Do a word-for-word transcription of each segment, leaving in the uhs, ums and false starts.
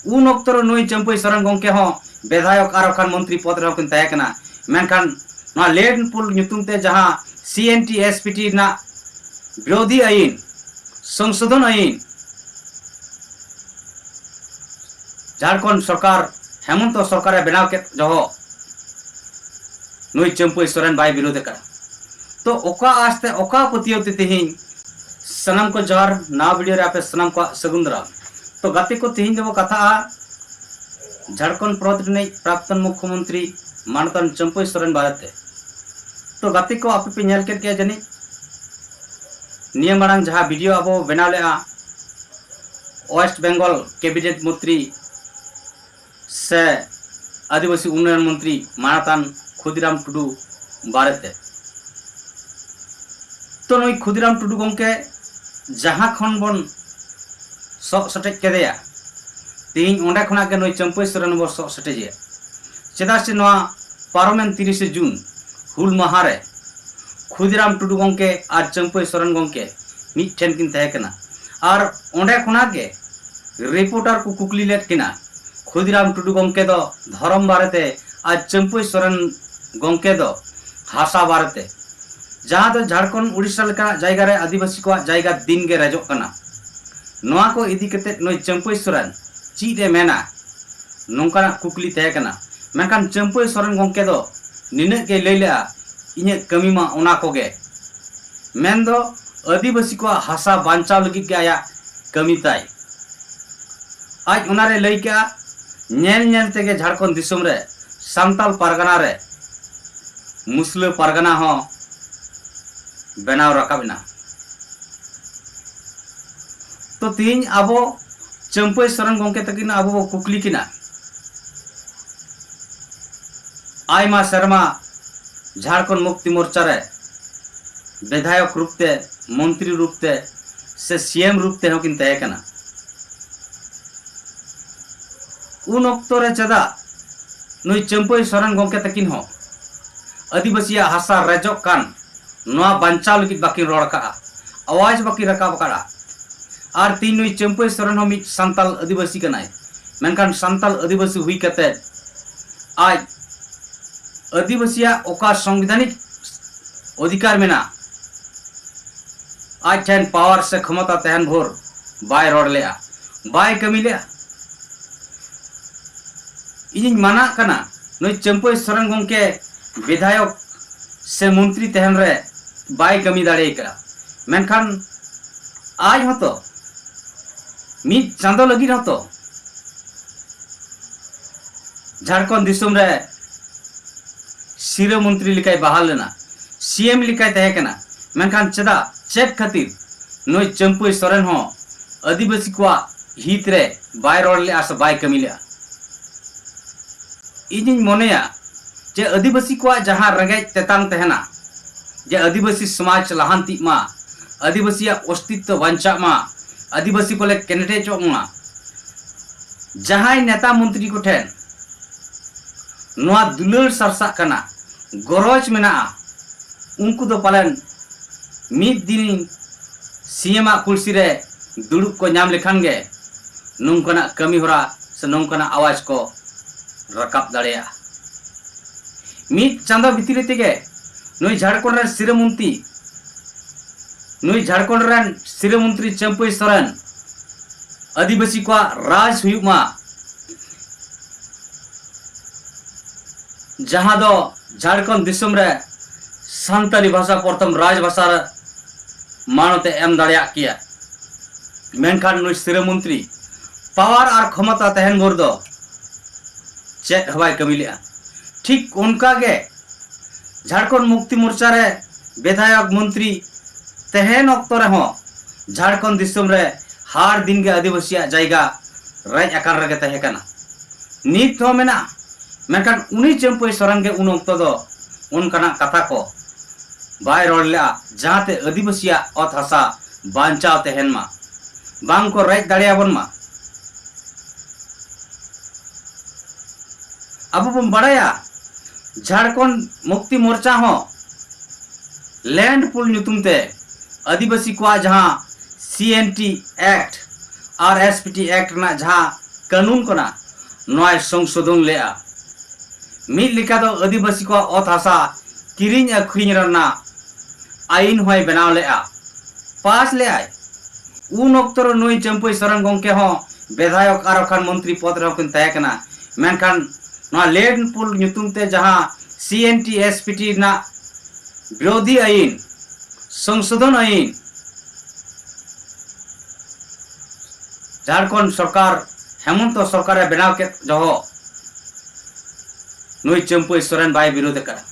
ᱩᱱ ᱚᱠᱛᱚ ᱨᱮ ᱱᱩᱭ ᱪᱟᱹᱢᱯᱟᱹᱭ ᱥᱚᱨᱮᱱ ᱜᱚᱢᱠᱮ ᱦᱚᱸ ᱵᱤᱫᱷᱟᱭᱚᱠ ᱟᱨ ᱵᱟᱠᱷᱟᱱ ᱢᱚᱱᱛᱨᱤ ᱯᱚᱫᱽ ᱨᱮᱦᱚᱸ ᱠᱤᱱ ᱛᱟᱦᱮᱸ ᱠᱟᱱᱟ᱾ ᱢᱮᱱᱠᱷᱟᱱ ᱱᱚᱣᱟ ᱞᱮᱱᱰ ᱯᱩᱞ ᱧᱩᱛᱩᱢ ᱛᱮ ᱡᱟᱦᱟᱸ ᱥᱤ N T S P T ᱨᱮᱱᱟᱜ ᱵᱤᱨᱳᱫᱷᱤ ᱟᱹᱭᱤᱱ, ᱥᱚᱝᱥᱳᱫᱷᱚᱱ ᱟᱹᱭᱤᱱ, ᱡᱷᱟᱲᱠᱷᱚᱸᱰ ᱥᱚᱨᱠᱟᱨ, ᱦᱮᱢᱚᱱᱛᱚ ᱥᱚᱨᱠᱟᱨᱮ ᱵᱮᱱᱟᱣ ᱠᱮᱫ ᱡᱚᱦᱚᱜ ᱱᱩᱭ ᱪᱟᱹᱢᱯᱟᱹᱭ ᱥᱚᱨᱮᱱ ᱵᱟᱭ ᱵᱤᱨᱳᱫᱷ ᱟᱠᱟᱫᱟ᱾ ᱛᱚ ᱚᱠᱟ ᱟᱥᱛᱮ, ᱚᱠᱟ ᱯᱟᱹᱛᱭᱟᱹᱣ ᱛᱮ ᱛᱮᱦᱮᱧ ᱥᱟᱱᱟᱢ ᱠᱚ ᱡᱚᱦᱟᱨ, ᱱᱟᱣᱟ ᱵᱷᱤᱰᱤᱭᱳ ᱨᱮ ᱟᱯᱮ ᱥᱟᱱᱟᱢ ᱠᱚᱣᱟᱜ ᱥᱟᱹᱜᱩᱱ ᱫᱟᱨᱟᱢ᱾ ᱛᱚ ᱜᱟᱛᱮ ᱠᱚ, ᱛᱮᱦᱮᱧ ᱫᱚᱵᱚ ᱠᱟᱛᱷᱟᱜᱼᱟ ᱡᱷᱟᱲᱠᱷᱚᱸᱰ ᱯᱚᱱᱚᱛ ᱨᱤᱱᱤᱡ ᱯᱨᱟᱠᱛᱚᱱ ᱢᱩᱠᱷᱭᱚᱢᱚᱱᱛᱨᱤ ᱢᱟᱱᱚᱛᱟᱱ ᱪᱟᱹᱢᱯᱟᱹᱭ ᱥᱚᱨᱮᱱ ᱵᱟᱨᱮᱛᱮ᱾ ᱛᱚ ᱜᱟᱛᱮ ᱠᱚ, ᱟᱯᱮ ᱯᱮ ᱧᱮᱞ ᱠᱮᱫ ᱜᱮᱭᱟ ᱡᱟᱹᱱᱤᱡ ᱱᱤᱭᱟᱹ ᱢᱟᱲᱟᱝ ᱡᱟᱦᱟᱸ ᱵᱷᱤᱰᱤᱭᱳ ᱟᱵᱚ ᱵᱮᱱᱟᱣ ᱞᱮᱫᱼᱟ ᱳᱭᱮᱥᱴ ᱵᱮᱝᱜᱚᱞ ᱠᱮᱵᱤᱱᱮᱴ ᱢᱚᱱᱛᱨᱤ ᱥᱮ ᱟᱹᱫᱤᱵᱟᱹᱥᱤ ᱩᱱᱱᱚᱭᱚᱱ ᱢᱚᱱᱛᱨᱤ ᱢᱟᱱᱚᱛᱟᱱ ᱠᱷᱩᱫᱤᱨᱟᱢ ᱴᱩᱰᱩ ᱵᱟᱨᱮᱛᱮ᱾ ᱛᱚ ᱱᱩᱭ ᱠᱷᱩᱫᱤᱨᱟᱢ ᱴᱩᱰᱩ ᱜᱚᱢᱠᱮ ᱡᱟᱦᱟᱸ ᱠᱷᱚᱱ ᱵᱚᱱ ᱥᱚᱜ ᱥᱮᱴᱮᱡ ᱠᱮᱫᱮᱭᱟ, ᱛᱮᱦᱮᱧ ᱚᱸᱰᱮ ᱠᱷᱚᱱᱟᱜ ᱜᱮ ᱱᱩᱭ ᱪᱟᱹᱢᱯᱟᱹᱭ ᱥᱚᱨᱮᱱ ᱵᱚ ᱥᱚᱜ ᱥᱮᱴᱮᱡᱮᱭᱟ᱾ ᱪᱮᱫᱟᱜ ᱥᱮ ᱱᱚᱣᱟ ᱯᱟᱨᱚᱢᱮᱱ ᱛᱤᱨᱤᱥᱮ ᱡᱩᱱ ᱦᱩᱞ ᱢᱟᱦᱟ ᱨᱮ ᱠᱷᱩᱫᱤᱨᱟᱢ ᱴᱩᱰᱩ ᱜᱚᱢᱠᱮ ᱟᱨ ᱪᱟᱹᱢᱯᱟᱹᱭ ᱥᱚᱨᱮᱱ ᱜᱚᱢᱠᱮ ᱢᱤᱫ ᱴᱷᱮᱱ ᱠᱤᱱ ᱛᱟᱦᱮᱸ ᱠᱟᱱᱟ᱾ ᱟᱨ ᱚᱸᱰᱮ ᱠᱷᱚᱱᱟᱜ ᱜᱮ ᱨᱤᱯᱳᱨᱴᱟᱨ ᱠᱚ ᱠᱩᱠᱞᱤ ᱞᱮᱫ ᱠᱤᱱᱟ, ᱠᱷᱩᱫᱤᱨᱟᱢ ᱴᱩᱰᱩ ᱜᱚᱢᱠᱮ ᱫᱚ ᱫᱷᱚᱨᱚᱢ ᱵᱟᱨᱮᱛᱮ ᱟᱨ ᱪᱟᱹᱢᱯᱟᱹᱭ ᱥᱚᱨᱮᱱ ᱜᱚᱢᱠᱮ ᱫᱚ ᱦᱟᱥᱟ ᱵᱟᱨᱮᱛᱮ, ᱡᱟᱦᱟᱸ ᱫᱚ ᱡᱷᱟᱲᱠᱷᱚᱸᱰ, ᱩᱲᱤᱥᱥᱟ ᱞᱮᱠᱟᱱᱟᱜ ᱡᱟᱭᱜᱟ ᱨᱮ ᱟᱹᱫᱤᱵᱟᱹᱥᱤ ᱠᱚᱣᱟᱜ ᱡᱟᱭᱜᱟ ᱫᱤᱱ ᱜᱮ ᱨᱮᱡᱚᱜ ᱠᱟᱱᱟ᱾ ᱱᱚᱣᱟ ᱠᱚ ᱤᱫᱤ ᱠᱟᱛᱮ ᱱᱩᱭ ᱪᱟᱹᱢᱯᱟᱹᱭ ᱥᱚᱨᱮᱱ ᱪᱮᱫ ᱮ ᱢᱮᱱᱟ, ᱱᱚᱝᱠᱟᱱᱟᱜ ᱠᱩᱠᱞᱤ ᱛᱟᱦᱮᱸ ᱠᱟᱱᱟ᱾ ᱢᱮᱱᱠᱷᱟᱱ ᱪᱟᱹᱢᱯᱟᱹᱭ ᱥᱚᱨᱮᱱ ᱜᱚᱢᱠᱮ ᱫᱚ ᱱᱤᱱᱟᱹᱜ ᱜᱮᱭ ᱞᱟᱹᱭ ᱞᱮᱜᱼᱟ, "ᱤᱧᱟᱹᱜ ᱠᱟᱹᱢᱤ ᱢᱟ ᱚᱱᱟ ᱠᱚᱜᱮ", ᱢᱮᱱᱫᱚ ᱟᱹᱫᱤᱵᱟᱹᱥᱤ ᱠᱚᱣᱟᱜ ᱦᱟᱥᱟ ᱵᱟᱧᱪᱟᱣ ᱞᱟᱹᱜᱤᱫ ᱜᱮ ᱟᱭᱟᱜ ᱠᱟᱹᱢᱤ ᱛᱟᱭ᱾ ᱟᱡ ᱚᱱᱟᱨᱮ ᱞᱟᱹᱭ ᱠᱮᱜᱼᱟ, ᱧᱮᱞ ᱧᱮᱞ ᱛᱮᱜᱮ ᱡᱷᱟᱲᱠᱷᱚᱸᱰ ᱫᱤᱥᱚᱢ ᱨᱮ ᱥᱟᱱᱛᱟᱞ ᱯᱟᱨᱜᱟᱱᱟ ᱨᱮ ᱢᱩᱥᱞᱟᱹ ᱯᱟᱨᱜᱟᱱᱟ ᱦᱚᱸ ᱵᱮᱱᱟᱣ ᱨᱟᱠᱟᱵ ᱮᱱᱟ᱾ ᱛᱚ ᱛᱤᱦᱤᱧ ᱟᱵᱚ ᱪᱟᱹᱢᱯᱟᱹᱭ ᱥᱚᱨᱮᱱ ᱜᱚᱢᱠᱮ ᱛᱟᱹᱠᱤᱱ ᱟᱵᱚ ᱵᱚ ᱠᱩᱠᱞᱤ ᱠᱤᱱᱟ, ᱟᱭᱢᱟ ᱥᱮᱨᱢᱟ ᱡᱷᱟᱲᱠᱷᱚᱸᱰ ᱢᱩᱠᱛᱤ ᱢᱳᱨᱪᱟ ᱨᱮ ᱵᱤᱫᱷᱟᱭᱚᱠ ᱨᱩᱯ ᱛᱮ, ᱢᱚᱱᱛᱨᱤ ᱨᱩᱯ ᱛᱮ ᱥᱮ ᱥᱤ ᱮᱢ ᱨᱩᱯ ᱛᱮᱦᱚᱸ ᱠᱤᱱ ᱛᱟᱦᱮᱸ ᱠᱟᱱᱟ᱾ ᱩᱱ ᱚᱠᱛᱚ ᱨᱮ ᱪᱮᱫᱟᱜ ᱱᱩᱭ ᱪᱟᱹᱢᱯᱟᱹᱭ ᱥᱚᱨᱮᱱ ᱜᱚᱢᱠᱮ ᱛᱟᱹᱠᱤᱱ ᱦᱚᱸ ᱟᱹᱫᱤᱵᱟᱹᱥᱤᱭᱟᱜ ᱦᱟᱥᱟ ᱨᱮᱡᱚᱜ ᱠᱟᱱ ᱱᱚᱣᱟ ᱵᱟᱧᱪᱟᱣ ᱞᱟᱹᱜᱤᱫ ᱵᱟᱹᱠᱤᱱ ᱨᱚᱲ ᱟᱠᱟᱫᱼᱟ, ᱟᱣᱟᱡᱽ ᱵᱟᱹᱠᱤᱱ ᱨᱟᱠᱟᱵ ᱟᱠᱟᱫᱼᱟ? ᱟᱨ ᱛᱤᱦᱤᱧ ᱱᱩᱭ ᱪᱟᱹᱢᱯᱟᱹᱭ ᱥᱚᱨᱮᱱ ᱦᱚᱸ ᱢᱤᱫ ᱥᱟᱱᱛᱟᱞ ᱟᱹᱫᱤᱵᱟᱹᱥᱤ ᱠᱟᱱᱟᱭ, ᱢᱮᱱᱠᱷᱟᱱ ᱥᱟᱱᱛᱟᱲ ᱟᱹᱫᱤᱵᱟᱹᱥᱤ ᱦᱩᱭ ᱠᱟᱛᱮ ᱟᱡ ᱟᱹᱫᱤᱵᱟᱹᱥᱤᱭᱟᱜ ᱚᱠᱟ ᱥᱚᱝᱵᱤᱫᱷᱟᱱᱤᱠ ᱚᱫᱷᱤᱠᱟᱨ ᱢᱮᱱᱟᱜ, ᱟᱡ ᱴᱷᱮᱱ ᱯᱟᱣᱟᱨ ᱥᱮ ᱠᱷᱚᱢᱚᱛᱟ ᱛᱟᱦᱮᱱ ᱵᱷᱳᱨ ᱵᱟᱭ ᱨᱚᱲ ᱞᱮᱜᱼᱟ, ᱵᱟᱭ ᱠᱟᱹᱢᱤ ᱞᱮᱜᱼᱟ᱾ ᱤᱧᱤᱧ ᱢᱟᱱᱟᱜ ᱠᱟᱱᱟ, ᱱᱩᱭ ᱪᱟᱹᱢᱯᱟᱹᱭ ᱥᱚᱨᱮᱱ ᱜᱚᱢᱠᱮ ᱵᱤᱫᱷᱟᱭᱚᱠ ᱥᱮ ᱢᱚᱱᱛᱨᱤ ᱛᱟᱦᱮᱱ ᱨᱮ ᱵᱟᱭ ᱠᱟᱹᱢᱤ ᱫᱟᱲᱮ ᱟᱠᱟᱫᱼᱟ, ᱢᱮᱱᱠᱷᱟᱱ ᱟᱡ ᱦᱚᱸᱛᱚ ᱢᱤᱫ ᱪᱟᱸᱫᱚ ᱞᱟᱹᱜᱤᱫ ᱦᱚᱸᱛᱚ ᱡᱷᱟᱲᱠᱷᱚᱸᱰ ᱫᱤᱥᱚᱢ ᱨᱮ ᱥᱤᱨᱟᱹ ᱢᱚᱱᱛᱨᱤ ᱞᱮᱠᱟᱭ ᱵᱟᱦᱟᱞ ᱞᱮᱱᱟ, ᱥᱤ ᱮᱢ ᱞᱮᱠᱟᱭ ᱛᱟᱦᱮᱸ ᱠᱟᱱᱟ, ᱢᱮᱱᱠᱷᱟᱱ ᱪᱮᱫᱟᱜ, ᱪᱮᱫ ᱠᱷᱟᱹᱛᱤᱨ ᱱᱩᱭ ᱪᱟᱹᱢᱯᱟᱹᱭ ᱥᱚᱨᱮᱱ ᱦᱚᱸ ᱟᱹᱫᱤᱵᱟᱹᱥᱤ ᱠᱚᱣᱟᱜ ᱦᱤᱛ ᱨᱮ ᱵᱟᱭ ᱨᱚᱲ ᱞᱮᱜᱼᱟ ᱥᱮ ᱵᱟᱭ ᱠᱟᱹᱢᱤ ᱞᱮᱜᱼᱟ? ᱤᱧᱤᱧ ᱢᱚᱱᱮᱭᱟ ᱡᱮ ᱟᱹᱫᱤᱵᱟᱹᱥᱤ ᱠᱚᱣᱟᱜ ᱡᱟᱦᱟᱸ ᱨᱮᱸᱜᱮᱡ ᱛᱮᱛᱟᱝ ᱛᱟᱦᱮᱱᱟ, ᱡᱮ ᱟᱹᱫᱤᱵᱟᱹᱥᱤ ᱥᱚᱢᱟᱡᱽ ᱞᱟᱦᱟᱱᱛᱤᱜ ᱢᱟ, ᱟᱹᱫᱤᱵᱟᱹᱥᱤᱭᱟᱜ ᱚᱥᱛᱤᱛᱛᱚ ᱵᱟᱧᱪᱟᱜ ᱢᱟ, ᱟᱹᱫᱤᱵᱟᱹᱥᱤ ᱠᱚᱞᱮ ᱠᱮᱱᱮᱴᱮᱡᱚᱜ ᱢᱟ, ᱡᱟᱦᱟᱸᱭ ᱱᱮᱛᱟ ᱢᱚᱱᱛᱨᱤ ᱠᱚᱴᱷᱮᱱ ᱱᱚᱣᱟ ᱫᱩᱞᱟᱹᱲ ᱥᱟᱨᱥᱟᱜ ᱠᱟᱱᱟ, ᱜᱚᱨᱚᱡᱽ ᱢᱮᱱᱟᱜᱼᱟ, ᱩᱱᱠᱩ ᱫᱚ ᱯᱟᱞᱮᱱ ᱢᱤᱫ ᱫᱤᱱ ᱥᱤ ᱮᱢ ᱟᱜ ᱠᱩᱨᱥᱤ ᱨᱮ ᱫᱩᱲᱩᱵ ᱠᱚ ᱧᱟᱢ ᱞᱮᱠᱷᱟᱱ ᱜᱮ ᱱᱚᱝᱠᱟᱱᱟᱜ ᱠᱟᱹᱢᱤ ᱦᱚᱨᱟ ᱥᱮ ᱱᱚᱝᱠᱟᱱᱟᱜ ᱟᱣᱟᱡᱽ ᱠᱚ ᱨᱟᱠᱟᱵ ᱫᱟᱲᱮᱭᱟᱜᱼᱟ᱾ ᱢᱤᱫ ᱪᱟᱸᱫᱚ ᱵᱷᱤᱛᱨᱤ ᱛᱮᱜᱮ ᱱᱩᱭ ᱡᱷᱟᱲᱠᱷᱚᱸᱰ ᱨᱮᱱ ᱥᱤᱨᱟᱹ ᱢᱚᱱᱛᱨᱤ, ᱱᱩᱭ ᱡᱷᱟᱲᱠᱷᱚᱸᱰ ᱨᱮᱱ ᱥᱤᱨᱟᱹ ᱢᱚᱱᱛᱨᱤ ᱪᱟᱹᱢᱯᱟᱹᱭ ᱥᱚᱨᱮᱱ ᱟᱹᱫᱤᱵᱟᱹᱥᱤ ᱠᱚᱣᱟᱜ ᱨᱟᱡᱽ ᱦᱩᱭᱩᱜ ᱢᱟ, ᱡᱟᱦᱟᱸ ᱫᱚ ᱡᱷᱟᱲᱠᱷᱚᱸᱰ ᱫᱤᱥᱚᱢ ᱨᱮ ᱥᱟᱱᱛᱟᱲᱤ ᱵᱷᱟᱥᱟ ᱯᱨᱚᱛᱷᱚᱢ ᱨᱟᱡᱽ ᱵᱷᱟᱥᱟ ᱨᱮ ᱢᱟᱱᱚᱛ ᱮ ᱮᱢ ᱫᱟᱲᱮᱭᱟᱜ ᱠᱮᱭᱟ᱾ ᱢᱮᱱᱠᱷᱟᱱ ᱱᱩᱭ ᱥᱤᱨᱟᱹ ᱢᱚᱱᱛᱨᱤ ᱯᱟᱣᱟᱨ ᱟᱨ ᱠᱷᱚᱢᱚᱛᱟ ᱛᱟᱦᱮᱱ ᱵᱷᱳᱨ ᱫᱚ ᱪᱮᱫ ᱦᱚᱸ ᱵᱟᱭ ᱠᱟᱹᱢᱤ ᱞᱮᱜᱼᱟ᱾ ᱴᱷᱤᱠ ᱚᱱᱠᱟ ᱜᱮ ᱡᱷᱟᱲᱠᱷᱚᱸᱰ ᱢᱩᱠᱛᱤ ᱢᱳᱨᱪᱟ ᱨᱮ ᱵᱤᱫᱷᱟᱭᱚᱠ ᱢᱚᱱᱛᱨᱤ ᱛᱟᱦᱮᱱ ᱚᱠᱛᱚ ᱨᱮᱦᱚᱸ ᱡᱷᱟᱲᱠᱷᱚᱸᱰ ᱫᱤᱥᱚᱢ ᱨᱮ ᱦᱟᱨ ᱫᱤᱱ ᱜᱮ ᱟᱹᱫᱤᱵᱟᱹᱥᱤᱭᱟᱜ ᱡᱟᱭᱜᱟ ᱨᱮᱡ ᱟᱠᱟᱱ ᱨᱮᱜᱮ ᱛᱟᱦᱮᱸ ᱠᱟᱱᱟ, ᱱᱤᱛ ᱦᱚᱸ ᱢᱮᱱᱟᱜᱼᱟ᱾ ᱢᱮᱱᱠᱷᱟᱱ ᱩᱱᱤ ᱪᱟᱹᱢᱯᱟᱹᱭ ᱥᱚᱨᱮᱱ ᱜᱮ ᱩᱱ ᱚᱠᱛᱚ ᱫᱚ ᱚᱱᱠᱟᱱᱟᱜ ᱠᱟᱛᱷᱟ ᱠᱚ ᱵᱟᱭ ᱨᱚᱲ ᱞᱮᱜᱼᱟ, ᱡᱟᱦᱟᱸᱛᱮ ᱟᱹᱫᱤᱵᱟᱹᱥᱤᱭᱟᱜ ᱚᱛ ᱦᱟᱥᱟ ᱵᱟᱧᱪᱟᱣ ᱛᱟᱦᱮᱱ ᱢᱟ, ᱵᱟᱝ ᱠᱚ ᱨᱮᱡ ᱫᱟᱲᱮᱭᱟᱵᱚᱱ ᱢᱟ᱾ ᱟᱵᱚ ᱵᱚᱱ ᱵᱟᱲᱟᱭᱟ, ᱡᱷᱟᱲᱠᱷᱚᱸᱰ ᱢᱩᱠᱛᱤ ᱢᱳᱨᱪᱟ ᱦᱚᱸ ᱞᱮᱱᱰ ᱯᱩᱞ ᱧᱩᱛᱩᱢ ᱛᱮ ᱟᱹᱫᱤᱵᱟᱹᱥᱤ ᱠᱚᱣᱟᱜ ᱡᱟᱦᱟᱸ ᱥᱤ ᱮᱱ ᱴᱤ ᱮᱠᱴ ᱟᱨ ᱮᱥ ᱯᱤ ᱴᱤ ᱮᱠᱴ ᱨᱮᱱᱟᱜ ᱡᱟᱦᱟᱸ ᱠᱟᱹᱱᱩᱱ ᱠᱟᱱᱟ, ᱱᱚᱣᱟᱭ ᱥᱚᱝᱥᱳᱫᱷᱚᱱ ᱞᱮᱫᱼᱟ᱾ ᱢᱤᱫ ᱞᱮᱠᱟ ᱫᱚ ᱟᱹᱫᱤᱵᱟᱹᱥᱤ ᱠᱚᱣᱟᱜ ᱚᱛ ᱦᱟᱥᱟ ᱠᱤᱨᱤᱧ ᱟᱹᱠᱷᱨᱤᱧ ᱨᱮᱱᱟᱜ ᱟᱹᱭᱤᱱ ᱦᱚᱸᱭ ᱵᱮᱱᱟᱣ ᱞᱮᱫᱼᱟ, ᱯᱟᱥ ᱞᱮᱫᱼᱟᱭ᱾ ᱩᱱ ᱚᱠᱛᱚ ᱨᱮ ᱱᱩᱭ ᱪᱟᱹᱢᱯᱟᱹᱭ ᱥᱚᱨᱮᱱ ᱜᱚᱢᱠᱮ ᱦᱚᱸ ᱵᱤᱫᱷᱟᱭᱚᱠ ᱟᱨ ᱵᱟᱠᱷᱟᱱ ᱢᱚᱱᱛᱨᱤ ᱯᱚᱫᱽ ᱨᱮᱦᱚᱸ ᱠᱤᱱ ᱛᱟᱦᱮᱸ ᱠᱟᱱᱟ᱾ ᱢᱮᱱᱠᱷᱟᱱ ᱱᱚᱣᱟ ᱞᱮᱱᱰ ᱯᱩᱞ ᱧᱩᱛᱩᱢ ᱛᱮ ᱡᱟᱦᱟᱸ ᱥᱤ N T S P T ᱨᱮᱱᱟᱜ ᱵᱤᱨᱳᱫᱷᱤ ᱟᱹᱭᱤᱱ, ᱥᱚᱝᱥᱳᱫᱷᱚᱱ ᱟᱹᱭᱤᱱ, ᱡᱷᱟᱲᱠᱷᱚᱸᱰ ᱥᱚᱨᱠᱟᱨ ᱦᱮᱢᱚᱱᱛᱚ ᱥᱚᱨᱠᱟᱨᱮ ᱵᱮᱱᱟᱣ ᱠᱮᱫ ᱡᱚᱦᱚᱜ ᱱᱩᱭ ᱪᱟᱹᱢᱯᱟᱹᱭ ᱥᱚᱨᱮᱱ ᱵᱟᱭ ᱵᱤᱨᱳᱫᱷ ᱟᱠᱟᱫᱟ᱾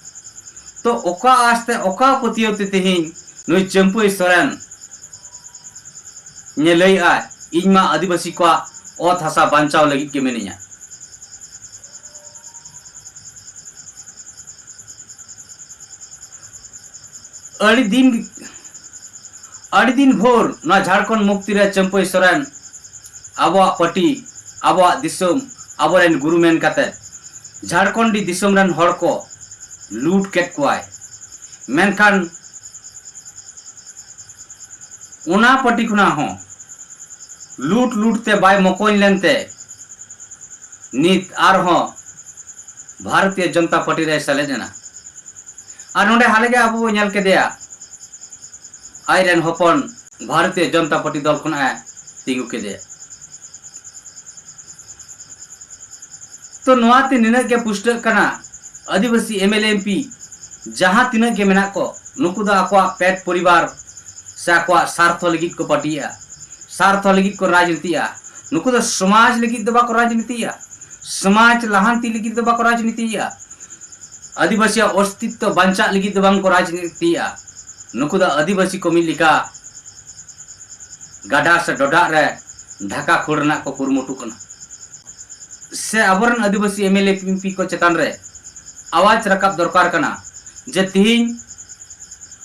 ᱛᱚ ᱚᱠᱟ ᱟᱥᱛᱮ, ᱚᱠᱟ ᱯᱟᱹᱛᱭᱟᱹᱣ ᱛᱮ ᱛᱮᱦᱮᱧ ᱱᱩᱭ ᱪᱟᱹᱢᱯᱟᱹᱭ ᱥᱚᱨᱮᱱ ᱧᱮ ᱞᱟᱹᱭᱮᱜᱼᱟ, ᱤᱧ ᱢᱟ ᱟᱹᱫᱤᱵᱟᱹᱥᱤ ᱠᱚᱣᱟᱜ ᱚᱛ ᱦᱟᱥᱟ ᱵᱟᱧᱪᱟᱣ ᱞᱟᱹᱜᱤᱫ ᱜᱮ ᱢᱤᱱᱟᱹᱧᱟ? ᱟᱹᱰᱤ ᱫᱤᱱ, ᱟᱹᱰᱤ ᱫᱤᱱ ᱵᱷᱳᱨ ᱱᱚᱣᱟ ᱡᱷᱟᱲᱠᱷᱚᱸᱰ ᱢᱩᱠᱛᱤ ᱨᱮ ᱪᱟᱹᱢᱯᱟᱹᱭ ᱥᱚᱨᱮᱱ ᱟᱵᱚᱣᱟᱜ ᱯᱟᱹᱴᱤ, ᱟᱵᱚᱣᱟᱜ ᱫᱤᱥᱚᱢ, ᱟᱵᱚᱨᱮᱱ ᱜᱩᱨᱩ ᱢᱮᱱ ᱠᱟᱛᱮ ᱡᱷᱟᱲᱠᱷᱚᱸᱰᱤ ᱫᱤᱥᱚᱢ ᱨᱮᱱ ᱦᱚᱲ ᱠᱚ ᱞᱩᱴ ᱠᱮᱫ ᱠᱚᱣᱟᱭ᱾ ᱢᱮᱱᱠᱷᱟᱱ ᱚᱱᱟ ᱯᱟᱹᱴᱤ ᱠᱷᱚᱱᱟᱜ ᱦᱚᱸ ᱞᱩᱴ ᱞᱩᱴ ᱛᱮ ᱵᱟᱭ ᱢᱚᱠᱚᱧ ᱞᱮᱱᱛᱮ ᱱᱤᱛ ᱟᱨᱦᱚᱸ ᱵᱷᱟᱨᱚᱛᱤᱭᱚ ᱡᱚᱱᱚᱛᱟ ᱯᱟᱨᱴᱤ ᱨᱮᱭ ᱥᱮᱞᱮᱫ ᱮᱱᱟ᱾ ᱟᱨ ᱱᱚᱰᱮ ᱦᱟᱞᱮ ᱜᱮ ᱟᱵᱚ ᱵᱚ ᱧᱮᱞ ᱠᱮᱫᱮᱭᱟ, ᱟᱡ ᱨᱮᱱ ᱦᱚᱯᱚᱱ ᱵᱷᱟᱨᱚᱛᱤᱭᱚ ᱡᱚᱱᱚᱛᱟ ᱯᱟᱨᱴᱤ ᱫᱚᱞ ᱠᱷᱚᱱᱟᱜ ᱮ ᱛᱤᱸᱜᱩ ᱠᱮᱫᱮᱭᱟ᱾ ᱛᱚ ᱱᱚᱣᱟ ᱛᱮ ᱱᱤᱱᱟᱹᱜ ᱜᱮ ᱯᱩᱥᱴᱟᱹᱜ ᱠᱟᱱᱟ, ᱟᱹᱫᱤᱵᱟᱹᱥᱤ M L A M P ᱡᱟᱦᱟᱸ ᱛᱤᱱᱟᱹᱜ ᱜᱮ ᱢᱮᱱᱟᱜ ᱠᱚ, ᱱᱩᱠᱩ ᱫᱚ ᱟᱠᱚᱣᱟᱜ ᱯᱮᱴ ᱯᱚᱨᱤᱵᱟᱨ ᱥᱮ ᱟᱠᱚᱣᱟᱜ ᱥᱟᱨᱛᱷᱚ ᱞᱟᱹᱜᱤᱫ ᱠᱚ ᱯᱟᱹᱴᱤᱭᱮᱜᱼᱟ, ᱥᱟᱨᱛᱷᱚ ᱞᱟᱹᱜᱤᱫ ᱠᱚ ᱨᱟᱡᱽᱱᱤᱛᱤᱭᱮᱜᱼᱟ᱾ ᱱᱩᱠᱩ ᱫᱚ ᱥᱚᱢᱟᱡᱽ ᱞᱟᱹᱜᱤᱫ ᱫᱚ ᱵᱟᱠᱚ ᱨᱟᱡᱽᱱᱤᱛᱤᱭᱮᱜᱼᱟ, ᱥᱚᱢᱟᱡᱽ ᱞᱟᱦᱟᱱᱛᱤ ᱞᱟᱹᱜᱤᱫ ᱫᱚ ᱵᱟᱠᱚ ᱨᱟᱡᱽᱱᱤᱛᱤᱭᱮᱜᱼᱟ, ᱟᱹᱫᱤᱵᱟᱹᱥᱤᱭᱟᱜ ᱚᱥᱛᱤᱛᱛᱚ ᱵᱟᱧᱪᱟᱜ ᱞᱟᱹᱜᱤᱫ ᱫᱚ ᱵᱟᱝ ᱠᱚ ᱨᱟᱡᱽᱱᱤᱛᱤᱭᱮᱜᱼᱟ᱾ ᱱᱩᱠᱩ ᱫᱚ ᱟᱹᱫᱤᱵᱟᱹᱥᱤ ᱠᱚ ᱢᱤᱫ ᱞᱮᱠᱟ ᱜᱟᱰᱟ ᱥᱮ ᱰᱚᱰᱷᱟᱜ ᱨᱮ ᱰᱷᱟᱠᱟ ᱠᱷᱟᱹᱲ ᱨᱮᱱᱟᱜ ᱠᱚ ᱠᱩᱨᱩᱢᱩᱴᱩ ᱠᱟᱱᱟ᱾ ᱥᱮ ᱟᱵᱚᱨᱮᱱ ᱟᱹᱫᱤᱵᱟᱹᱥᱤ M L A M P ᱠᱚ ᱪᱮᱛᱟᱱ ᱨᱮ ᱟᱣᱟᱡᱽ ᱨᱟᱠᱟᱵ ᱫᱚᱨᱠᱟᱨ ᱠᱟᱱᱟ ᱡᱮ ᱛᱤᱦᱤᱧ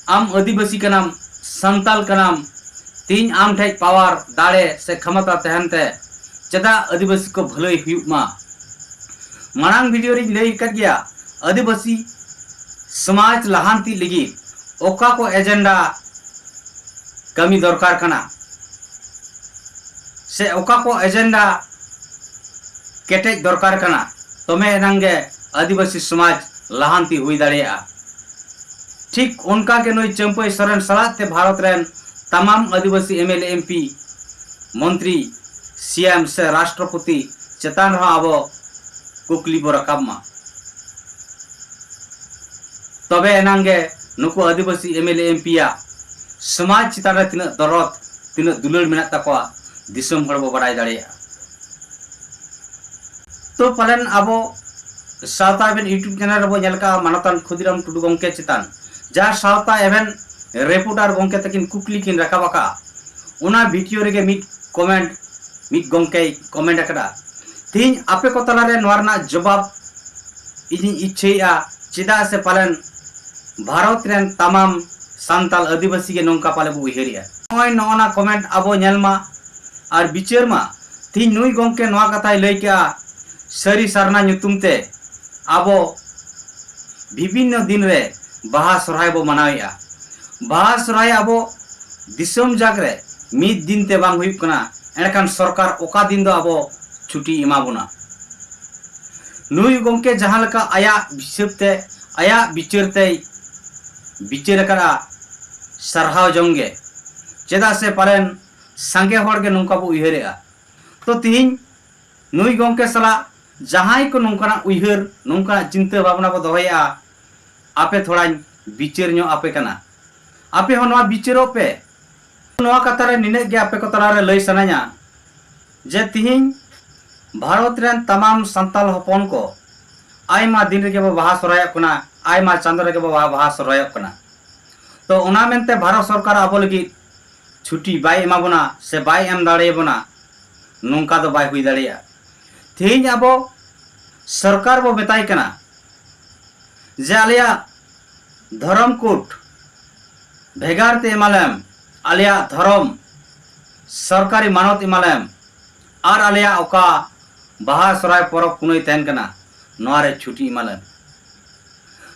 ᱟᱢ ᱟᱹᱫᱤᱵᱟᱹᱥᱤ ᱠᱟᱱᱟᱢ, ᱥᱟᱱᱛᱟᱞ ᱠᱟᱱᱟᱢ, ᱛᱤᱦᱤᱧ ᱟᱢ ᱴᱷᱮᱡ ᱯᱟᱣᱟᱨ, ᱫᱟᱲᱮ ᱥᱮ ᱠᱷᱟᱢᱟᱛᱟ ᱛᱟᱦᱮᱱ ᱛᱮ ᱪᱮᱫᱟᱜ ᱟᱹᱫᱤᱵᱟᱹᱥᱤ ᱠᱚ ᱵᱷᱟᱹᱞᱟᱹᱭ ᱦᱩᱭᱩᱜ ᱢᱟ? ᱢᱟᱲᱟᱝ ᱵᱷᱤᱰᱤᱭᱳ ᱨᱤᱧ ᱞᱟᱹᱭ ᱟᱠᱟᱫ ᱜᱮᱭᱟ, ᱟᱹᱫᱤᱵᱟᱹᱥᱤ ᱥᱚᱢᱟᱡᱽ ᱞᱟᱦᱟᱱᱛᱤ ᱞᱟᱹᱜᱤᱫ ᱚᱠᱟ ᱠᱚ ᱮᱡᱮᱱᱰᱟ ᱠᱟᱹᱢᱤ ᱫᱚᱨᱠᱟᱨ ᱠᱟᱱᱟ, ᱥᱮ ᱚᱠᱟ ᱠᱚ ᱮᱡᱮᱱᱰᱟ ᱠᱮᱴᱮᱡ ᱫᱚᱨᱠᱟᱨ ᱠᱟᱱᱟ, ᱛᱚᱵᱮ ᱮᱱᱟᱝ ᱜᱮ ᱟᱹᱫᱤᱵᱟᱹᱥᱤ ᱥᱚᱢᱟᱡᱽ ᱞᱟᱦᱟᱱᱛᱤ ᱦᱩᱭ ᱫᱟᱲᱮᱭᱟᱜᱼᱟ᱾ ᱴᱷᱤᱠ ᱚᱱᱠᱟ ᱜᱮ ᱱᱩᱭ ᱪᱟᱹᱢᱯᱟᱹᱭ ᱥᱚᱨᱮᱱ ᱥᱟᱞᱟᱜ ᱛᱮ ᱵᱷᱟᱨᱚᱛ ᱨᱮᱱ ᱛᱟᱢᱟᱢ ᱟᱹᱫᱤᱵᱟᱹᱥᱤ M L A, M P, ᱢᱚᱱᱛᱨᱤ, ᱥᱤ ᱮᱢ ᱥᱮ ᱨᱟᱥᱴᱨᱚᱯᱚᱛᱤ ᱪᱮᱛᱟᱱ ᱨᱮᱦᱚᱸ ᱟᱵᱚ ᱠᱩᱠᱞᱤ ᱵᱚ ᱨᱟᱠᱟᱵ ᱢᱟ᱾ ᱛᱚᱵᱮ ᱮᱱᱟᱝ ᱜᱮ ᱱᱩᱠᱩ ᱟᱹᱫᱤᱵᱟᱹᱥᱤ M L A, M P ᱭᱟᱜ ᱥᱚᱢᱟᱡᱽ ᱪᱮᱛᱟᱱ ᱨᱮ ᱛᱤᱱᱟᱹᱜ ᱫᱚᱨᱚᱫ, ᱛᱤᱱᱟᱹᱜ ᱫᱩᱞᱟᱹᱲ ᱢᱮᱱᱟᱜ ᱛᱟᱠᱚᱣᱟ, ᱫᱤᱥᱚᱢ ᱦᱚᱲ ᱵᱚ ᱵᱟᱰᱟᱭ ᱫᱟᱲᱮᱭᱟᱜᱼᱟ᱾ ᱛᱚ ᱯᱟᱞᱮᱱ ᱟᱵᱚ ᱥᱟᱶᱛᱟ ᱮᱵᱷᱮᱱ YouTube ᱪᱮᱱᱮᱞ ᱨᱮᱵᱚ ᱧᱮᱞ ᱠᱟᱜᱼᱟ ᱢᱟᱱᱚᱛᱟᱱ ᱠᱷᱩᱫᱤᱨᱟᱢ ᱴᱩᱰᱩ ᱜᱚᱢᱠᱮ ᱪᱮᱛᱟᱱ, ᱡᱟᱦᱟᱸ ᱥᱟᱶᱛᱟ ᱮᱵᱷᱮᱱ ᱨᱤᱯᱳᱨᱴᱟᱨ ᱜᱚᱢᱠᱮ ᱛᱟᱹᱠᱤᱱ ᱠᱩᱠᱞᱤ ᱠᱤᱱ ᱨᱟᱠᱟᱵ ᱟᱠᱟᱫᱼᱟ, ᱚᱱᱟ ᱵᱷᱤᱰᱤᱭᱳ ᱨᱮᱜᱮ ᱢᱤᱫ ᱠᱚᱢᱮᱱᱴ, ᱢᱤᱫ ᱜᱚᱢᱠᱮᱭ ᱠᱚᱢᱮᱱᱴ ᱟᱠᱟᱫᱟ᱾ ᱛᱮᱦᱮᱧ ᱟᱯᱮ ᱠᱚ ᱛᱟᱞᱟᱨᱮ ᱱᱚᱣᱟ ᱨᱮᱱᱟᱜ ᱡᱚᱵᱟᱵ ᱤᱧᱤᱧ ᱤᱪᱪᱷᱟᱹᱭᱮᱫᱼᱟ, ᱪᱮᱫᱟᱜ ᱥᱮ ᱯᱟᱞᱮᱱ ᱵᱷᱟᱨᱚᱛ ᱨᱮᱱ ᱛᱟᱢᱟᱢ ᱥᱟᱱᱛᱟᱞ ᱟᱹᱫᱤᱵᱟᱹᱥᱤ ᱜᱮ ᱱᱚᱝᱠᱟ ᱯᱟᱞᱮ ᱵᱚ ᱩᱭᱦᱟᱹᱨᱮᱜᱼᱟ᱾ ᱱᱚᱜᱼᱚᱭ ᱱᱚᱜᱼᱚ ᱱᱟ ᱠᱚᱢᱮᱱᱴ ᱟᱵᱚ ᱧᱮᱞ ᱢᱟ ᱟᱨ ᱵᱤᱪᱟᱹᱨ ᱢᱟ᱾ ᱛᱮᱦᱮᱧ ᱱᱩᱭ ᱜᱚᱢᱠᱮ ᱱᱚᱣᱟ ᱠᱟᱛᱷᱟᱭ ᱞᱟᱹᱭ ᱠᱮᱜᱼᱟ, ᱥᱟᱹᱨᱤ ᱥᱟᱨᱱᱟ ᱧᱩᱛᱩᱢ ᱛᱮ ᱟᱵᱚ ᱵᱤᱵᱷᱤᱱᱱᱚ ᱫᱤᱱ ᱨᱮ ᱵᱟᱦᱟ ᱥᱚᱨᱦᱟᱭ ᱵᱚ ᱢᱟᱱᱟᱣᱮᱜᱼᱟ᱾ ᱵᱟᱦᱟ ᱥᱚᱨᱦᱟᱭ ᱟᱵᱚ ᱫᱤᱥᱚᱢ ᱡᱟᱠ ᱨᱮ ᱢᱤᱫ ᱫᱤᱱ ᱛᱮ ᱵᱟᱝ ᱦᱩᱭᱩᱜ ᱠᱟᱱᱟ, ᱮᱸᱰᱮᱠᱷᱟᱱ ᱥᱚᱨᱠᱟᱨ ᱚᱠᱟ ᱫᱤᱱ ᱫᱚ ᱟᱵᱚ ᱪᱷᱩᱴᱤ ᱮᱢᱟ ᱵᱚᱱᱟ? ᱱᱩᱭ ᱜᱚᱢᱠᱮ ᱡᱟᱦᱟᱸ ᱞᱮᱠᱟ ᱟᱭᱟᱜ ᱦᱤᱥᱟᱹᱵ ᱛᱮ, ᱟᱭᱟᱜ ᱵᱤᱪᱟᱹᱨ ᱛᱮᱭ ᱵᱤᱪᱟᱹᱨ ᱟᱠᱟᱫᱼᱟ, ᱥᱟᱨᱦᱟᱣ ᱡᱚᱝ ᱜᱮ᱾ ᱪᱮᱫᱟᱜ ᱥᱮ ᱯᱟᱞᱮᱱ ᱥᱟᱸᱜᱮ ᱦᱚᱲ ᱜᱮ ᱱᱚᱝᱠᱟ ᱵᱚ ᱩᱭᱦᱟᱹᱨᱮᱜᱼᱟ᱾ ᱛᱚ ᱛᱤᱦᱤᱧ ᱱᱩᱭ ᱜᱚᱢᱠᱮ ᱥᱟᱞᱟᱜ ᱡᱟᱦᱟᱸᱭ ᱠᱚ ᱱᱚᱝᱠᱟᱱᱟᱜ ᱩᱭᱦᱟᱹᱨ, ᱱᱚᱝᱠᱟᱱᱟᱜ ᱪᱤᱱᱛᱟᱹ ᱵᱷᱟᱵᱽᱱᱟ ᱵᱚ ᱫᱚᱦᱚᱭᱮᱜᱼᱟ, ᱟᱯᱮ ᱛᱷᱚᱲᱟᱧ ᱵᱤᱪᱟᱹᱨ ᱧᱚᱜ ᱟᱯᱮ ᱠᱟᱱᱟ᱾ ᱟᱯᱮ ᱦᱚᱸ ᱱᱚᱣᱟ ᱵᱤᱪᱟᱹᱨᱚᱜ ᱯᱮ᱾ ᱱᱚᱣᱟ ᱠᱟᱛᱷᱟ ᱨᱮ ᱱᱤᱱᱟᱹᱜ ᱜᱮ ᱟᱯᱮ ᱠᱚ ᱛᱟᱞᱟᱨᱮ ᱞᱟᱹᱭ ᱥᱟᱱᱟᱧᱟ ᱡᱮ ᱛᱤᱦᱤᱧ ᱵᱷᱟᱨᱚᱛ ᱨᱮᱱ ᱛᱟᱢᱟᱢ ᱥᱟᱱᱛᱟᱞ ᱦᱚᱯᱚᱱ ᱠᱚ ᱟᱭᱢᱟ ᱫᱤᱱ ᱨᱮᱜᱮ ᱵᱚ ᱵᱟᱦᱟ ᱥᱚᱨᱦᱟᱭᱚᱜ ᱠᱟᱱᱟ, ᱟᱭᱢᱟ ᱪᱟᱸᱫᱳ ᱨᱮᱜᱮ ᱵᱚ ᱵᱟᱦᱟ, ᱵᱟᱦᱟ ᱥᱚᱨᱦᱟᱭᱚᱜ ᱠᱟᱱᱟ᱾ ᱛᱚ ᱚᱱᱟ ᱢᱮᱱᱛᱮ ᱵᱷᱟᱨᱚᱛ ᱥᱚᱨᱠᱟᱨ ᱟᱵᱚ ᱞᱟᱹᱜᱤᱫ ᱪᱷᱩᱴᱤ ᱵᱟᱭ ᱮᱢᱟ ᱵᱚᱱᱟ ᱥᱮ ᱵᱟᱭ ᱮᱢ ᱫᱟᱲᱮᱭᱟᱵᱚᱱᱟ, ᱱᱚᱝᱠᱟ ᱫᱚ ᱵᱟᱭ ᱦᱩᱭ ᱫᱟᱲᱮᱭᱟᱜᱼᱟ᱾ ᱛᱮᱦᱮᱧ ᱟᱵᱚ ᱥᱚᱨᱠᱟᱨ ᱵᱚ ᱢᱮᱛᱟᱭ ᱠᱟᱱᱟ ᱡᱮ ᱟᱞᱮᱭᱟᱜ ᱫᱷᱚᱨᱚᱢ ᱠᱳᱰ ᱵᱷᱮᱜᱟᱨ ᱛᱮ ᱮᱢᱟᱞᱮᱢ, ᱟᱞᱮᱭᱟᱜ ᱫᱷᱚᱨᱚᱢ ᱥᱚᱨᱠᱟᱨᱤ ᱢᱟᱱᱚᱛ ᱮᱢᱟᱞᱮᱢ, ᱟᱨ ᱟᱞᱮᱭᱟᱜ ᱚᱠᱟ ᱵᱟᱦᱟ ᱥᱚᱨᱦᱟᱭ ᱯᱚᱨᱚᱵᱽ ᱯᱩᱱᱟᱹᱭ ᱛᱟᱦᱮᱱ ᱠᱟᱱᱟ, ᱱᱚᱣᱟ ᱨᱮ ᱪᱷᱩᱴᱤ ᱮᱢᱟᱞᱮᱢ᱾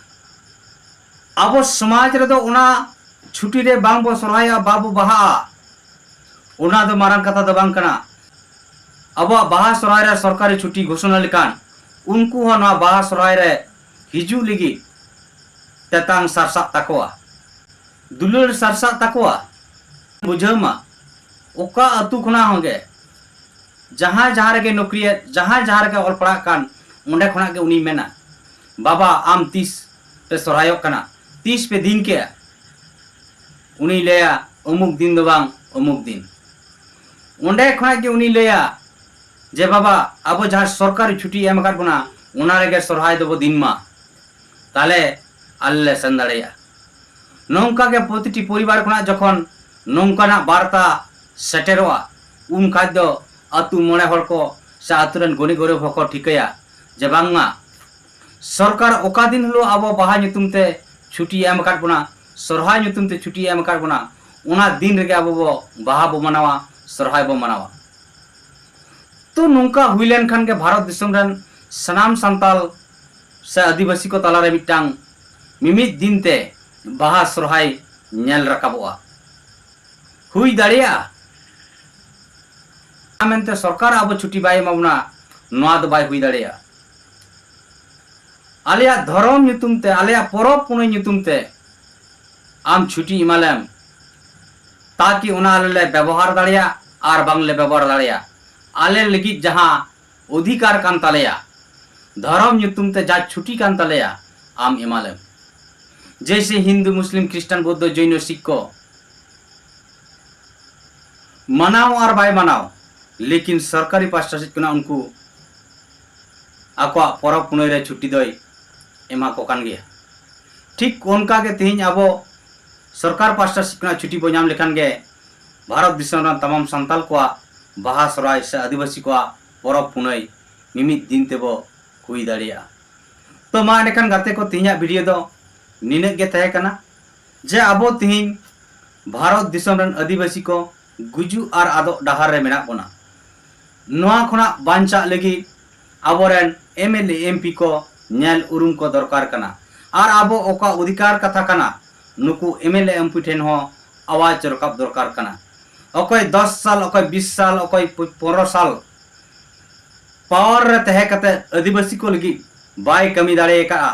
ᱟᱵᱚ ᱥᱚᱢᱟᱡᱽ ᱨᱮᱫᱚ ᱚᱱᱟ ᱪᱷᱩᱴᱤ ᱨᱮ ᱵᱟᱝ ᱵᱚ ᱥᱚᱨᱦᱟᱭᱚᱜᱼᱟ, ᱵᱟᱵᱚ ᱵᱟᱦᱟᱜᱼᱟ, ᱚᱱᱟ ᱫᱚ ᱢᱟᱨᱟᱝ ᱠᱟᱛᱷᱟ ᱫᱚ ᱵᱟᱝ ᱠᱟᱱᱟ᱾ ᱟᱵᱚᱣᱟᱜ ᱵᱟᱦᱟ ᱥᱚᱨᱦᱟᱭ ᱨᱮ ᱥᱚᱨᱠᱟᱨᱤ ᱪᱷᱩᱴᱤ ᱜᱷᱳᱥᱚᱱᱟ ᱞᱮᱠᱷᱟᱱ, ᱩᱱᱠᱩ ᱦᱚᱸ ᱱᱚᱣᱟ ᱵᱟᱦᱟ ᱥᱚᱨᱦᱟᱭ ᱨᱮ ᱦᱤᱡᱩᱜ ᱞᱟᱹᱜᱤᱫ ᱛᱮᱛᱟᱝ ᱥᱟᱨᱥᱟᱜ ᱛᱟᱠᱚᱣᱟ, ᱫᱩᱞᱟᱹᱲ ᱥᱟᱨᱥᱟᱜ ᱛᱟᱠᱚᱣᱟ᱾ ᱵᱩᱡᱷᱟᱹᱣ ᱢᱟ, ᱚᱠᱟ ᱟᱹᱛᱩ ᱠᱷᱚᱱᱟᱜ ᱦᱚᱸ ᱜᱮ, ᱡᱟᱦᱟᱸᱭ ᱡᱟᱦᱟᱸ ᱨᱮᱜᱮ ᱱᱚᱠᱨᱤᱭᱮᱫ, ᱡᱟᱦᱟᱸᱭ ᱡᱟᱦᱟᱸ ᱨᱮᱜᱮ ᱚᱞ ᱯᱟᱲᱦᱟᱜ ᱠᱟᱱ, ᱚᱸᱰᱮ ᱠᱷᱚᱱᱟᱜ ᱜᱮ ᱩᱱᱤᱭ ᱢᱮᱱᱟ, "ᱵᱟᱵᱟ, ᱟᱢ ᱛᱤᱥ ᱯᱮ ᱥᱚᱨᱦᱟᱭᱚᱜ ᱠᱟᱱᱟ? ᱛᱤᱥ ᱯᱮ ᱫᱤᱱ ᱠᱮᱜᱼᱟ?" ᱩᱱᱤᱭ ᱞᱟᱹᱭᱟ, "ᱚᱢᱩᱠ ᱫᱤᱱ ᱫᱚ ᱵᱟᱝ, ᱚᱢᱩᱠ ᱫᱤᱱ᱾" ᱚᱸᱰᱮ ᱠᱷᱚᱱᱟᱜ ᱜᱮ ᱩᱱᱤᱭ ᱞᱟᱹᱭᱟ ᱡᱮ, "ᱵᱟᱵᱟ, ᱟᱵᱚ ᱡᱟᱦᱟᱸ ᱥᱚᱨᱠᱟᱨᱤ ᱪᱷᱩᱴᱤ ᱮᱢ ᱟᱠᱟᱫ ᱵᱚᱱᱟ, ᱚᱱᱟ ᱨᱮᱜᱮ ᱥᱚᱨᱦᱟᱭ ᱫᱚᱵᱚ ᱫᱤᱱ ᱢᱟ, ᱛᱟᱦᱞᱮ ᱟᱞᱮ ᱞᱮ ᱥᱮᱱ ᱫᱟᱲᱮᱭᱟᱜᱼᱟ᱾" ᱱᱚᱝᱠᱟ ᱜᱮ ᱯᱨᱚᱛᱤᱴᱤ ᱯᱚᱨᱤᱵᱟᱨ ᱠᱷᱚᱱᱟᱜ ᱡᱚᱠᱷᱚᱱ ᱱᱚᱝᱠᱟᱱᱟᱜ ᱵᱟᱨᱛᱟ ᱥᱮᱴᱮᱨᱚᱜᱼᱟ, ᱩᱱ ᱠᱷᱟᱡ ᱫᱚ ᱟᱹᱛᱩ ᱢᱚᱬᱮ ᱦᱚᱲ ᱠᱚ ᱥᱮ ᱟᱹᱛᱩ ᱨᱮᱱ ᱜᱩᱱᱤ ᱜᱩᱨᱤᱵ ᱦᱚᱸᱠᱚ ᱴᱷᱤᱠᱟᱹᱭᱟ ᱡᱮ ᱵᱟᱝᱢᱟ ᱥᱚᱨᱠᱟᱨ ᱚᱠᱟ ᱫᱤᱱ ᱦᱤᱞᱳᱜ ᱟᱵᱚ ᱵᱟᱦᱟ ᱧᱩᱛᱩᱢ ᱛᱮ ᱪᱷᱩᱴᱤ ᱮᱢ ᱟᱠᱟᱫ ᱵᱚᱱᱟ, ᱥᱚᱨᱦᱟᱭ ᱧᱩᱛᱩᱢ ᱛᱮ ᱪᱷᱩᱴᱤ ᱮᱢ ᱟᱠᱟᱫ ᱵᱚᱱᱟ, ᱚᱱᱟ ᱫᱤᱱ ᱨᱮᱜᱮ ᱟᱵᱚ ᱵᱚ ᱵᱟᱦᱟ ᱵᱚ ᱢᱟᱱᱟᱣᱟ, ᱥᱚᱨᱦᱟᱭ ᱵᱚ ᱢᱟᱱᱟᱣᱟ᱾ ᱛᱚ ᱱᱚᱝᱠᱟ ᱦᱩᱭ ᱞᱮᱱᱠᱷᱟᱱ ᱜᱮ ᱵᱷᱟᱨᱚᱛ ᱫᱤᱥᱚᱢ ᱨᱮᱱ ᱥᱟᱱᱟᱢ ᱥᱟᱱᱛᱟᱞ ᱥᱮ ᱟᱹᱫᱤᱵᱟᱹᱥᱤ ᱠᱚ ᱛᱟᱞᱟᱨᱮ ᱢᱤᱫᱴᱟᱝ ᱢᱤᱢᱤᱫ ᱫᱤᱱ ᱛᱮ ᱵᱟᱦᱟ ᱥᱚᱨᱦᱟᱭ ᱧᱮᱞ ᱨᱟᱠᱟᱵᱚᱜᱼᱟ᱾ ᱦᱩᱭ ᱫᱟᱲᱮᱭᱟᱜᱼᱟ ᱢᱮᱱᱛᱮ ᱥᱚᱨᱠᱟᱨ ᱟᱵᱚ ᱪᱷᱩᱴᱤ ᱵᱟᱭ ᱮᱢᱟ ᱵᱚᱱᱟ, ᱱᱚᱣᱟ ᱫᱚ ᱵᱟᱭ ᱦᱩᱭ ᱫᱟᱲᱮᱭᱟᱜᱼᱟ᱾ ᱟᱞᱮᱭᱟᱜ ᱫᱷᱚᱨᱚᱢ ᱧᱩᱛᱩᱢ ᱛᱮ, ᱟᱞᱮᱭᱟᱜ ᱯᱚᱨᱚᱵᱽ ᱯᱩᱱᱟᱹᱭ ᱧᱩᱛᱩᱢ ᱛᱮ ᱟᱢ ᱪᱷᱩᱴᱤ ᱮᱢᱟᱞᱮᱢ, ᱛᱟᱠᱤ ᱚᱱᱟ ᱟᱞᱮ ᱞᱮ ᱵᱮᱵᱚᱦᱟᱨ ᱫᱟᱲᱮᱭᱟᱜ ᱟᱨ ᱵᱟᱝ ᱞᱮ ᱵᱮᱵᱚᱦᱟᱨ ᱫᱟᱲᱮᱭᱟᱜ, ᱟᱞᱮ ᱞᱟᱹᱜᱤᱫ ᱡᱟᱦᱟᱸ ᱚᱫᱷᱤᱠᱟᱨ ᱠᱟᱱ ᱛᱟᱞᱮᱭᱟ, ᱫᱷᱚᱨᱚᱢ ᱧᱩᱛᱩᱢ ᱛᱮ ᱡᱟ ᱪᱷᱩᱴᱤ ᱠᱟᱱ ᱛᱟᱞᱮᱭᱟ, ᱟᱢ ᱮᱢᱟᱞᱮᱢ᱾ ᱡᱮᱭᱥᱮ ᱦᱤᱱᱫᱩ, ᱢᱩᱥᱞᱤᱢ, ᱠᱷᱨᱤᱥᱴᱟᱱ, ᱵᱳᱫᱽᱫᱷᱚ, ᱡᱚᱭᱱᱚ, ᱥᱤᱠᱷ ᱠᱚ ᱢᱟᱱᱟᱣ ᱟᱨ ᱵᱟᱭ ᱢᱟᱱᱟᱣ, ᱞᱮᱠᱤᱱ ᱥᱚᱨᱠᱟᱨᱤ ᱯᱟᱥᱴᱟ ᱥᱮᱫ ᱠᱷᱚᱱᱟᱜ ᱩᱱᱠᱩ ᱟᱠᱚᱣᱟᱜ ᱯᱚᱨᱚᱵᱽ ᱯᱩᱱᱟᱹᱭ ᱨᱮ ᱪᱷᱩᱴᱤ ᱫᱚᱭ ᱮᱢᱟ ᱠᱚ ᱠᱟᱱ ᱜᱮᱭᱟ᱾ ᱴᱷᱤᱠ ᱚᱱᱠᱟ ᱜᱮ ᱛᱮᱦᱮᱧ ᱟᱵᱚ ᱥᱚᱨᱠᱟᱨ ᱯᱟᱥᱴᱟ ᱥᱮᱫ ᱠᱷᱚᱱᱟᱜ ᱪᱷᱩᱴᱤ ᱵᱚ ᱧᱟᱢ ᱞᱮᱠᱷᱟᱱ ᱜᱮ ᱵᱷᱟᱨᱚᱛ ᱫᱤᱥᱚᱢ ᱨᱮᱱ ᱛᱟᱢᱟᱢ ᱥᱟᱱᱛᱟᱞ ᱠᱚᱣᱟᱜ ᱵᱟᱦᱟ ᱥᱚᱨᱦᱟᱭ ᱥᱮ ᱟᱹᱫᱤᱵᱟᱹᱥᱤ ᱠᱚᱣᱟᱜ ᱯᱚᱨᱚᱵᱽ ᱯᱩᱱᱟᱹᱭ ᱢᱤᱢᱤᱫ ᱫᱤᱱ ᱛᱮᱵᱚ ᱦᱩᱭ ᱫᱟᱲᱮᱭᱟᱜᱼᱟ᱾ ᱛᱚ ᱢᱟ ᱮᱸᱰᱮᱠᱷᱟᱱ ᱜᱟᱛᱮ ᱠᱚ, ᱛᱮᱦᱮᱧᱟᱜ ᱵᱷᱤᱰᱤᱭᱳ ᱫᱚ ᱱᱤᱱᱟᱹᱜ ᱜᱮ ᱛᱟᱦᱮᱸ ᱠᱟᱱᱟ᱾ ᱡᱮ ᱟᱵᱚ ᱛᱮᱦᱮᱧ ᱵᱷᱟᱨᱚᱛ ᱫᱤᱥᱚᱢ ᱨᱮᱱ ᱟᱹᱫᱤᱵᱟᱹᱥᱤ ᱠᱚ ᱜᱩᱡᱩᱜ ᱟᱨ ᱟᱫᱚᱜ ᱰᱟᱦᱟᱨ ᱨᱮ ᱢᱮᱱᱟᱜ ᱵᱚᱱᱟ, ᱱᱚᱣᱟ ᱠᱷᱚᱱᱟᱜ ᱵᱟᱧᱪᱟᱜ ᱞᱟᱹᱜᱤᱫ ᱟᱵᱚᱨᱮᱱ M L A, M P ᱠᱚ ᱧᱮᱞ ᱩᱨᱩᱢ ᱠᱚ ᱫᱚᱨᱠᱟᱨ ᱠᱟᱱᱟ᱾ ᱟᱨ ᱟᱵᱚ ᱚᱠᱟ ᱚᱫᱷᱤᱠᱟᱨ ᱠᱟᱛᱷᱟ ᱠᱟᱱᱟ, ᱱᱩᱠᱩ M L A, M P ᱴᱷᱮᱱ ᱦᱚᱸ ᱟᱣᱟᱡᱽ ᱨᱟᱠᱟᱵ ᱫᱚᱨᱠᱟᱨ ᱠᱟᱱᱟ᱾ ᱚᱠᱚᱭ ᱫᱚᱥ ᱥᱟᱞ, ᱚᱠᱚᱭ ᱵᱤᱥ ᱥᱟᱞ, ᱚᱠᱚᱭ ᱯᱚᱱᱨᱚ ᱥᱟᱞ ᱯᱟᱣᱟᱨ ᱨᱮ ᱛᱟᱦᱮᱸ ᱠᱟᱛᱮ ᱟᱹᱫᱤᱵᱟᱹᱥᱤ ᱠᱚ ᱞᱟᱹᱜᱤᱫ ᱵᱟᱭ ᱠᱟᱹᱢᱤ ᱫᱟᱲᱮ ᱟᱠᱟᱫᱼᱟ,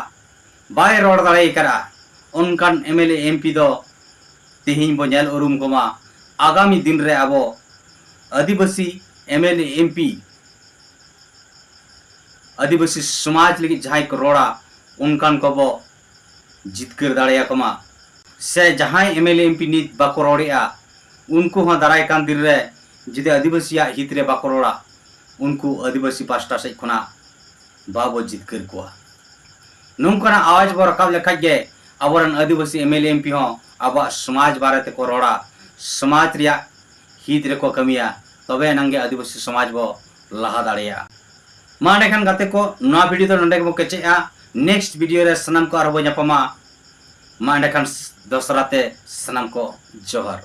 ᱵᱟᱭ ᱨᱚᱲ ᱫᱟᱲᱮ ᱟᱠᱟᱫᱼᱟ, ᱚᱱᱠᱟᱱ M L A M P ᱫᱚ ᱛᱮᱦᱮᱧ ᱵᱚ ᱧᱮᱞ ᱩᱨᱩᱢ ᱠᱚᱢᱟ᱾ ᱟᱜᱟᱢᱤ ᱫᱤᱱ ᱨᱮ ᱟᱵᱚ ᱟᱹᱫᱤᱵᱟᱹᱥᱤ M L A M P, ᱟᱹᱫᱤᱵᱟᱹᱥᱤ ᱥᱚᱢᱟᱡᱽ ᱞᱟᱹᱜᱤᱫ ᱡᱟᱦᱟᱸᱭ ᱠᱚ ᱨᱚᱲᱟ, ᱚᱱᱠᱟᱱ ᱠᱚᱵᱚ ᱡᱤᱛᱠᱟᱹᱨ ᱫᱟᱲᱮᱭᱟᱠᱚ ᱢᱟ᱾ ᱥᱮ ᱡᱟᱦᱟᱸᱭ M L A M P ᱱᱤᱛ ᱵᱟᱠᱚ ᱨᱚᱲᱮᱫᱼᱟ, ᱩᱱᱠᱩ ᱦᱚᱸ ᱫᱟᱨᱟᱭ ᱠᱟᱱ ᱫᱤᱱ ᱨᱮ ᱡᱩᱫᱤ ᱟᱹᱫᱤᱵᱟᱹᱥᱤᱭᱟᱜ ᱦᱤᱛ ᱨᱮ ᱵᱟᱠᱚ ᱨᱚᱲᱟ, ᱩᱱᱠᱩ ᱟᱹᱫᱤᱵᱟᱹᱥᱤ ᱯᱟᱥᱴᱟ ᱥᱮᱫ ᱠᱷᱚᱱᱟᱜ ᱵᱟᱵᱚ ᱡᱤᱛᱠᱟᱹᱨ ᱠᱚᱣᱟ᱾ ᱱᱚᱝᱠᱟᱱᱟᱜ ᱟᱣᱟᱡᱽ ᱵᱚ ᱨᱟᱠᱟᱵ ᱞᱮᱠᱷᱟᱡ ᱜᱮ ᱟᱵᱚᱨᱮᱱ ᱟᱹᱫᱤᱵᱟᱹᱥᱤ M L A M P ᱦᱚᱸ ᱟᱵᱚᱣᱟᱜ ᱥᱚᱢᱟᱡᱽ ᱵᱟᱨᱮ ᱛᱮᱠᱚ ᱨᱚᱲᱟ, ᱥᱚᱢᱟᱡᱽ ᱨᱮᱭᱟᱜ ᱦᱤᱛ ᱨᱮᱠᱚ ᱠᱟᱹᱢᱤᱭᱟ, ᱛᱚᱵᱮ ᱮᱱᱟᱝ ᱜᱮ ᱟᱹᱫᱤᱵᱟᱹᱥᱤ ᱥᱚᱢᱟᱡᱽ ᱵᱚ ᱞᱟᱦᱟ ᱫᱟᱲᱮᱭᱟᱜᱼᱟ᱾ ᱢᱟ ᱮᱸᱰᱮᱠᱷᱟᱱ ᱜᱟᱛᱮ ᱠᱚ, ᱱᱚᱣᱟ ᱵᱷᱤᱰᱤᱭᱳ ᱫᱚ ᱱᱚᱰᱮ ᱜᱮᱵᱚ ᱠᱮᱪᱮᱫᱼᱟ᱾ ᱱᱮᱠᱥᱴ ᱵᱷᱤᱰᱤᱭᱳ ᱨᱮ ᱥᱟᱱᱟᱢ ᱠᱚ ᱟᱨᱦᱚᱸ ᱵᱚ ᱧᱟᱯᱟᱢᱟ᱾ ᱢᱟ ᱮᱸᱰᱮᱠᱷᱟᱱ ᱫᱚᱥᱨᱟ ᱛᱮ ᱥᱟᱱᱟᱢ ᱠᱚ ᱡᱚᱦᱟᱨ᱾